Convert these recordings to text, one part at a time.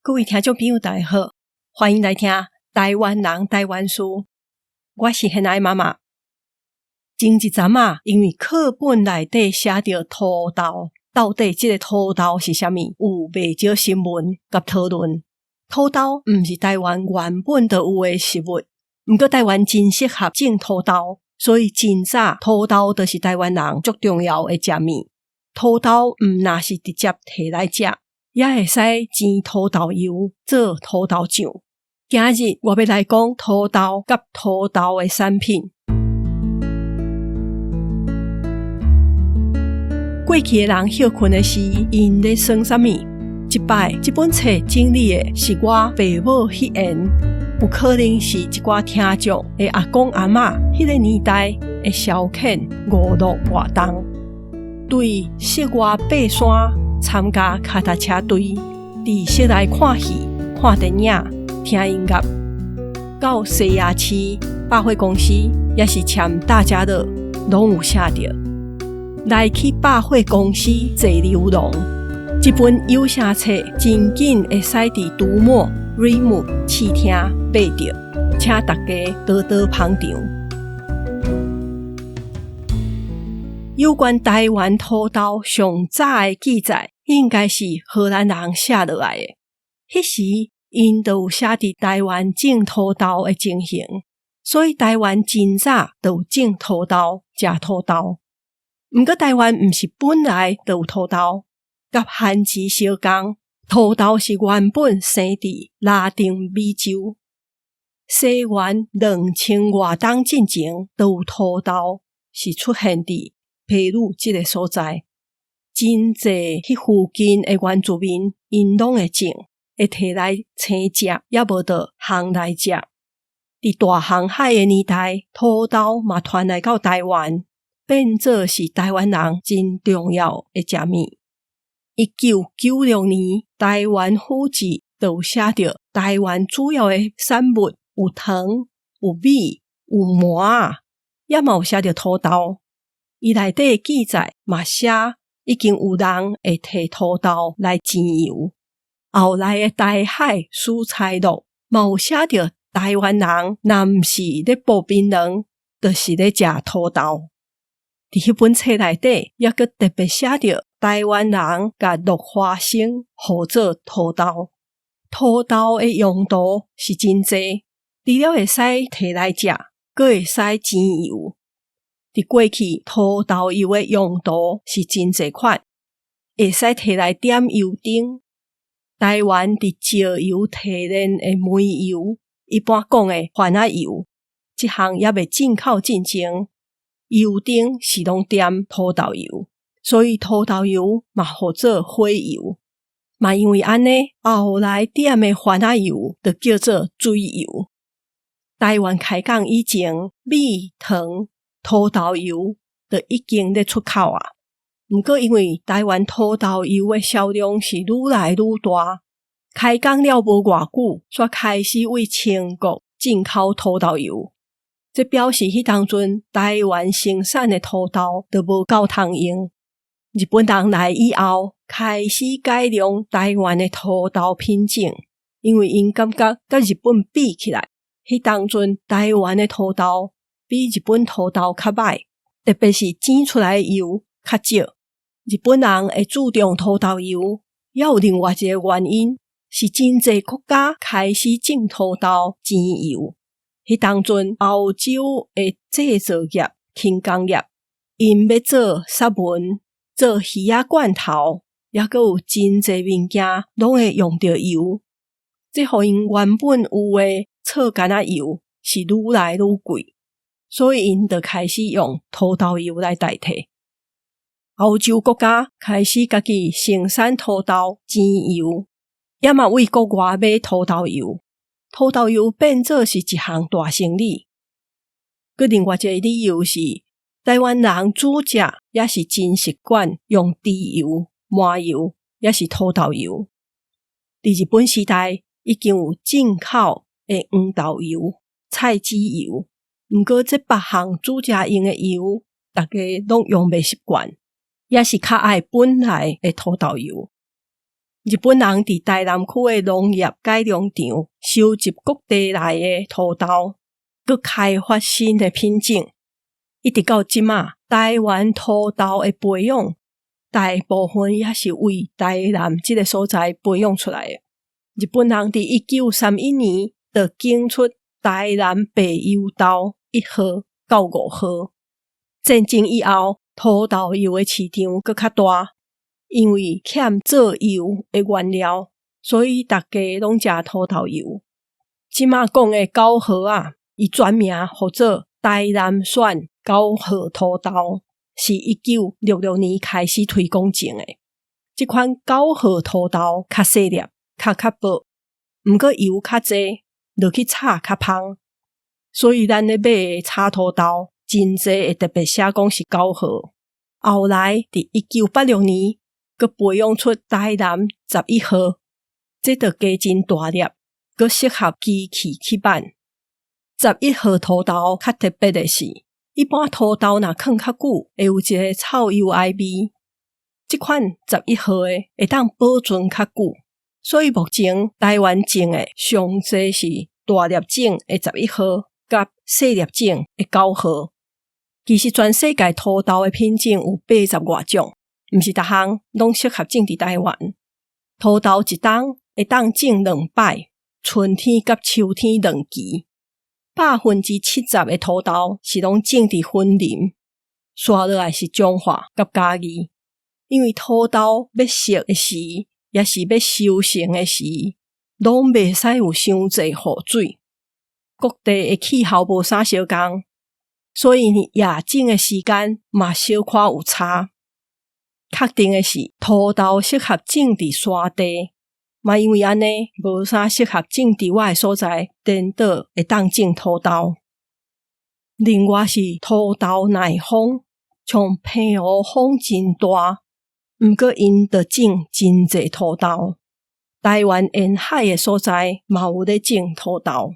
各位聽眾朋友，大家好，歡迎來聽台灣人台灣事。我是現愛媽媽。前一陣仔，因為課本內底寫著土豆，到底這个土豆是啥物？有袂少新聞佮討論。土豆毋是台灣原本就有的食物，毋過台灣真適合種土豆，所以真早土豆就是台灣人足重要的食物。土豆毋若是直接提來食，也會使煎土豆油做土豆醬。今日我欲來講土豆佮土豆的產品。過去的人歇睏的時，𪜶咧耍啥物？這擺這本冊整理的是我爸母彼緣，有可能是一寡聽眾的阿公阿嬤彼个年代的消遣娛樂活動。對室外爬山、參加跤踏車隊、佇室內看戲、看電影、聽音樂，到西亞市百貨公司，抑是簽大家樂，攏有寫著。來去百貨公司坐溜廊，這本有聲冊真緊會使佇讀墨、Readmoo 試聽買著，請大家多多捧場。有關台灣土豆上早的記載，應該是荷蘭人寫落來的。彼時，𪜶就有寫佇台灣種土豆的情形，所以台灣真早就有種土豆、食土豆。毋過台灣毋是本來就有土豆，佮番薯相仝，土豆是原本生佇拉丁美洲。西元2000外冬進前，就有土豆是出現佇秘魯這个所在，真濟彼附近的原住民，𪜶攏會種，會提來生食，抑無就烘來食。佇大航海的年代，土豆嘛傳來到台灣，變做是台灣人真重要的食物。1996年，台灣府志就有寫著台灣主要的產物有糖、有米、有麻仔，也嘛有寫著土豆。伊內底記載嘛寫已經有人會提土豆來煎油。後來的台海蔬菜錄嘛有寫著台灣人若毋是咧剝檳榔，就是咧食土豆。佇彼本冊內底，猶閣特別寫著台灣人共落花生號做土豆。土豆的用途是真濟，除了會使提來食，閣會使煎油。佇過去，土豆油的用途是真濟款，會使提來點油燈。台灣佇石油提煉的煤油，一般講的番仔油，這項猶未進口進前，油燈是攏點土豆油，所以土豆油嘛號做火油。嘛因為按呢，後來點的番仔油就叫做水油。台灣開港以前，米、糖、土豆油就已經咧出口啊。毋過因為台灣土豆油的銷量是愈來愈大，開港了無偌久，煞開始對清國進口土豆油。這表示彼當陣台灣生產的土豆就無夠通用。日本人來以後，開始改良台灣的土豆品種，因為𪜶感覺佮日本比起來，彼當陣台灣的土豆比日本土豆較䆀，特別是煎出來的油較少。日本人會注重土豆油，猶有另外一个原因，是真濟國家開始種土豆煎油。彼當陣歐洲的製造業、輕工業，𪜶欲做雪文、做魚仔罐頭，猶閣有真濟物件攏會用著油，這予𪜶原本有的醋柑仔油是愈來愈貴，所以𪜶就開始用土豆油來代替。歐洲國家開始家己生產土豆煎油，也嘛對國外買土豆油，土豆油變做是一項大生意。閣另外一個理由是，台灣人煮食也是真習慣用豬油、麻油，抑是土豆油。佇日本時代已經有進口的黃豆油、菜籽油，毋過這別項煮食用的油，大家攏用袂習慣。抑是較愛本來的土豆油。日本人佇台南區的農業改良場收集各地來的土豆，閣開發新的品種。一直到這馬，台灣土豆的培養，大部分也是為台南這個所在培養出來的。日本人佇1931年就檢出台南白油豆1號到5號。戰爭以後，土豆油的市場閣較大，因為欠做油的原料，所以逐家攏食土豆油。這馬講的9號啊，伊全名號做台南選9號土豆，是1966年開始推廣種的。這款九號土豆較細粒，殼較薄，毋過油較濟，落去炒較芳。所以咱咧買的炒土豆，真濟會特別寫講是九號。後來佇1986年，閣培養出台南11號，這就加真大粒，閣適合機器去挽。十一號土豆較特別的是，一般土豆若囥較久，會有一个臭油埃味。這款十一號的會當保存較久，所以目前台灣種的上濟是大粒種的十一號，佮細粒種的九號。其實全世界土豆的品種有80外種，毋是逐項攏適合種佇台灣。土豆一冬會當種兩擺，春天佮秋天兩期。70%的土豆是攏種佇雲林，紲落來是彰化佮嘉義。因為土豆欲熟的時，抑是欲收成的時，攏袂使有傷濟雨水。各地的氣候無啥相仝，所以呢，夜種的時間嘛小可有差。確定的是，土豆適合種佇山地，嘛因為按呢，無啥適合種佇我的所在，顛倒會當種土豆。另外是土豆耐風，像澎湖風真大，毋過𪜶就種真濟土豆。台灣沿海的所在嘛有咧種土豆，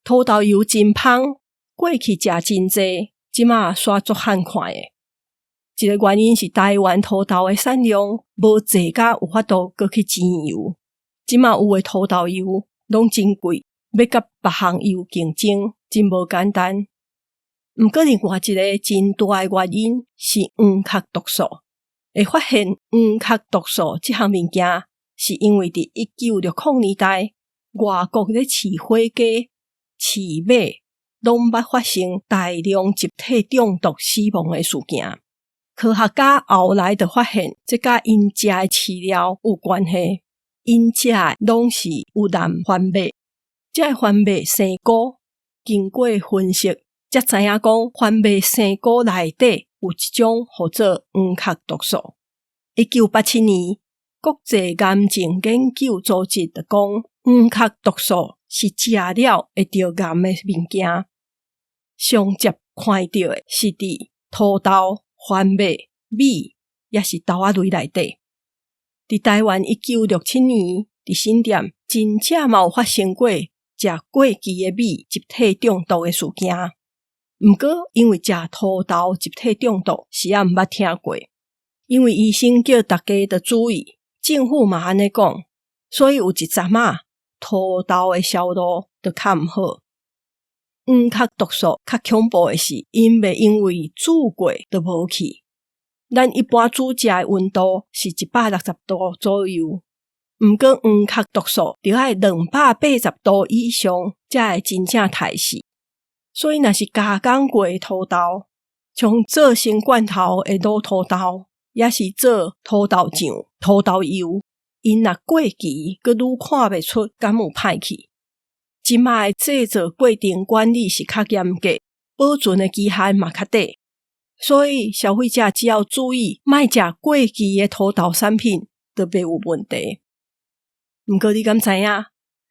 土豆油真芳，過去食真濟，這馬煞足罕看的。一个原因是台灣土豆的產量無濟甲有法度閣去煎油，這馬有的土豆油攏真貴，欲佮別項油競爭真無簡單。毋過另外一个真大的原因是黃殼毒素。會發現黃殼毒素這項物件，是因為佇1960年代，外國咧飼火雞、飼馬，攏捌發生大量集體中毒死亡的事件。科學家後來就發現，這佮𪜶食的飼料有關係。𪜶食的攏是有濫番麥，這个番麥生菇經過分析，才知影講番麥生菇內底有一種號做黃殼毒素。1987年，國際癌症研究組織就講，黃殼毒素是食了會著癌的物件。上捷看著的是佇土豆、番麥、米，抑是豆仔類內底。佇台灣1967年，佇新店真正嘛有發生過食過期的米集體中毒的事件。毋過因為食土豆集體中毒是猶毋捌聽過，因為醫生叫逐家著注意，政府嘛按呢講，所以有一陣仔土豆的銷路就較毋好。黃殼毒素較恐怖的是，𪜶袂因為煮過就無去。咱一般煮食的溫度是160度左右，毋過黃殼毒素著愛280度以上，才會真正刣死。所以，若是加工過的土豆，像做成罐頭的滷土豆，抑是做土豆醬、土豆油，𪜶若過期，閣愈看袂出敢有歹去。這馬的製造過程管理是較嚴格，保存的期限嘛較短，所以消費者只要注意，莫食過期的土豆產品，就袂有問題。毋過你敢知影？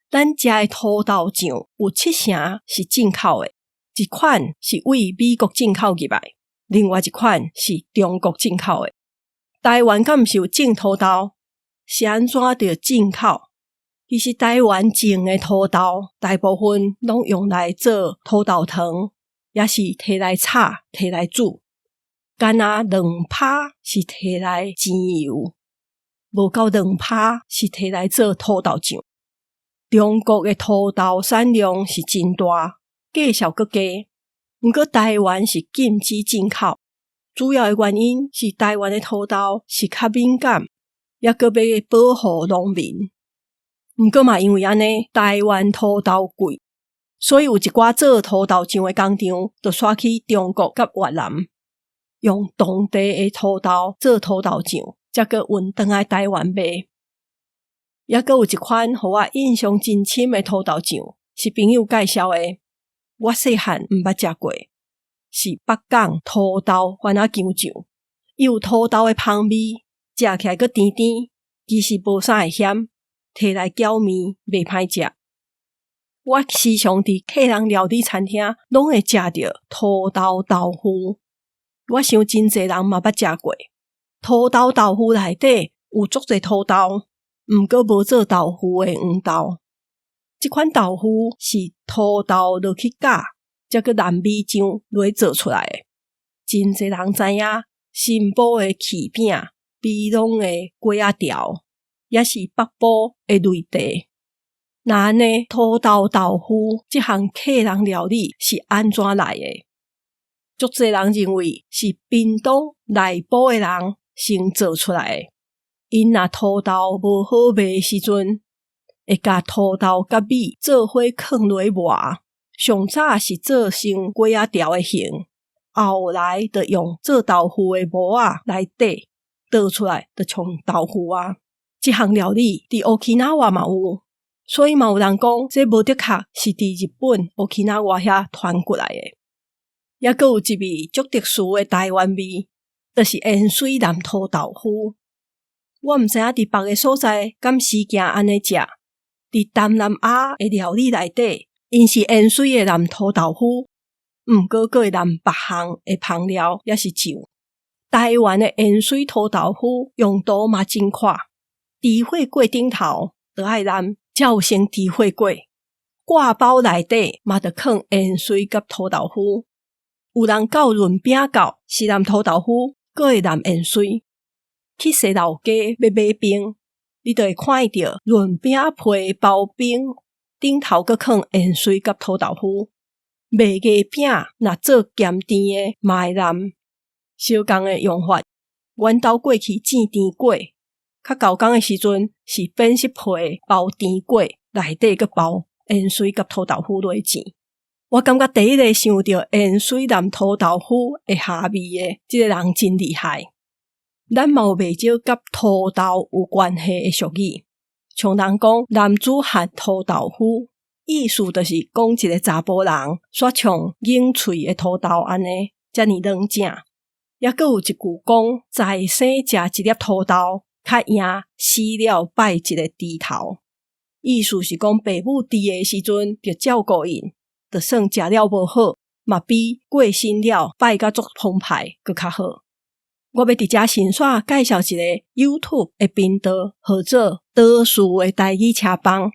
咱食的土豆醬有七成是進口的，一款是對美國進口入來，另外一款是中國進口的。台灣敢毋是有種土豆？是按怎著進口？其實台灣種的土豆，大部分攏用來做土豆糖，抑是提來炒、提來煮。干焦2%是提來煎油。無夠2%是提來做土豆醬。中國的土豆產量是真大，價數閣低。毋過台灣是禁止進口，主要的原因是台灣的土豆是較敏感，抑閣欲保護農民。毋過嘛，因為按呢，台灣土豆貴，所以有一寡做土豆醬的工廠，就徙去中國佮越南，用當地的土豆做土豆醬，才閣運轉來台灣賣。抑閣有一款予我印象真深的土豆醬，是朋友介紹的，我細漢毋捌食過，是北港土豆番仔薑醬，伊有土豆的芳味，食起來閣甜甜，其實無啥會鹹，提來攪麵袂歹食。我時常佇客人料理餐廳攏會食著土豆豆腐，我想真濟人嘛捌食過。土豆豆腐內底有足濟土豆，毋過無做豆腐的黃豆。這款豆腐是土豆落去攪，才閣淋米漿落做出來的。真濟人知影新埔的柿餅、美濃的粿仔條，抑是北埔的擂茶。那按呢，土豆豆腐這項客人料理是按怎來的？足濟人認為是屏東內埔的人先做出來的。𪜶若土豆無好賣的時陣，會共土豆佮米做伙囥落磨，上早是做成粿仔條的形，後來就用做豆腐的模仔來底，倒出來就像豆腐仔。這項料理佇 Okinawa 嘛有，所以嘛有人講，這無的確是佇日本 Okinawa 遐傳過來的。抑閣有一味足特殊的台灣味，就是鹽水淋土豆腐。我毋知影佇別个所在敢時行按呢食。佇東南亞的料理內底，𪜶是鹽水的淋土豆腐，毋過閣會淋別項的芳料，抑是醬。台灣的鹽水土豆腐用途嘛真闊，豬血粿頂頭就愛淋，才有成豬血粿。割包內底嘛著囥鹽水佮土豆腐。有人到潤餅鉸是淋土豆腐，閣會淋鹽水。去西老街欲買冰，你就會看著潤餅皮包冰，頂頭閣囥鹽水佮土豆腐。賣月餅若做鹹甜的，嘛會淋。相仝的用法，阮兜過去煎甜粿，較舊工的時陣是扁食皮包甜粿，內底閣包鹽水佮土豆腐落煎。我感覺第一个想著鹽水淋土豆腐會蝦味的這个人真厲害。咱嘛有袂少佮土豆有關係的俗語，像人講男子漢土豆腐，意思就是講一个查埔人煞像硬喙的土豆按呢，遮爾軟正。抑閣有一句講，在生食一粒土豆，較贏死了拜一个豬頭。意思是講爸母佇的時陣著照顧𪜶，就算食了無好，嘛比過身了拜甲足澎湃閣較好。我欲佇遮順紲介紹一个 YouTube 的頻道，號做多事的台語車幫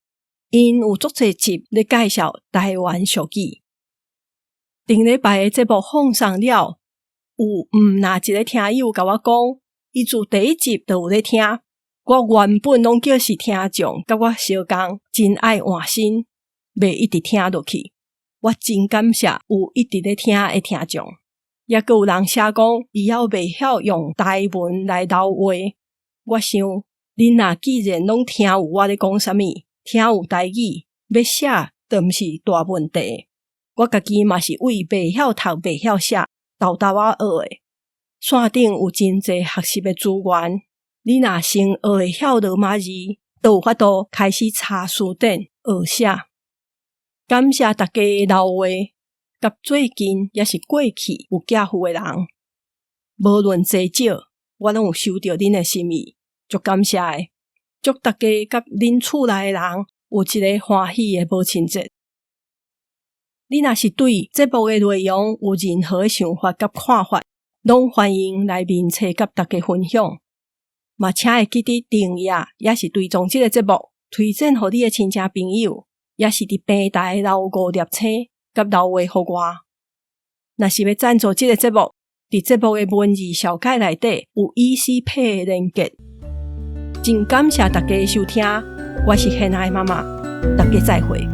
，𪜶有足濟集咧介紹台灣俗語。頂禮拜的節目放送了，有毋若一个聽友共我講，伊自第一集就有咧聽。我原本攏叫是聽眾，佮我相仝，真愛換新，袂一直聽落去。我真感謝有一直咧聽的聽眾。抑閣有人寫講，伊猶袂曉用台文來留話。我想，恁若既然攏聽有我咧講啥物，聽有台語，欲寫就毋是大問題。我家己嘛是為袂曉讀、袂曉寫，沓沓仔學的。線頂有真濟學習的資源，你若先學會曉羅馬字，就有法度開始查辭典學寫。感謝大家的留話，佮最近抑是過去有寄付的人，無論濟少，我攏有收著恁的心意，足感謝的。祝大家佮恁厝內的人有一个歡喜的母親節。你若是對節目的內容有任何的想法佮看法，攏歡迎來面冊佮大家分享。嘛，請會記得訂閱，抑是追蹤這个節目，推薦予你的親戚朋友，抑是佇平台留五粒星佮留話予我。若是欲贊助這个節目，佇節目的文字紹介內底有 ECPay 的連結。真感謝大家收聽，我是現愛媽媽，大家再會。